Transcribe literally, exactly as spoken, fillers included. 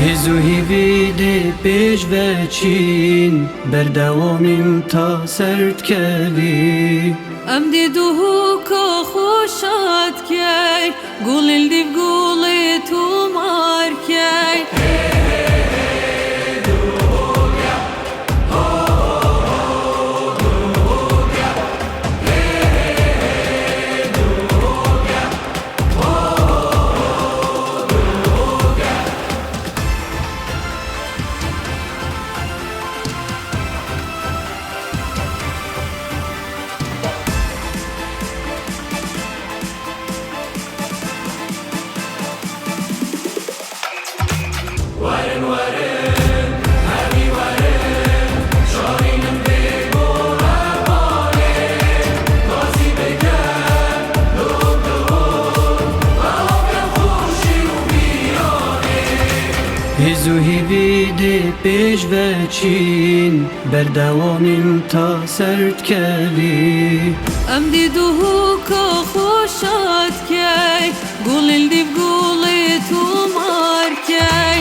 Hêz û hîvî dê pêş veçîn, berdewamîn ta ser dikevî. Em dê duhûka xwe şad key, gulên dîv gulê tomar key. Hêz û hîvî dê pêş veçîn, berdewamîn ta ser dikevî. Em dê duhûka xwe şad key, gulên dîv gulê tomar key.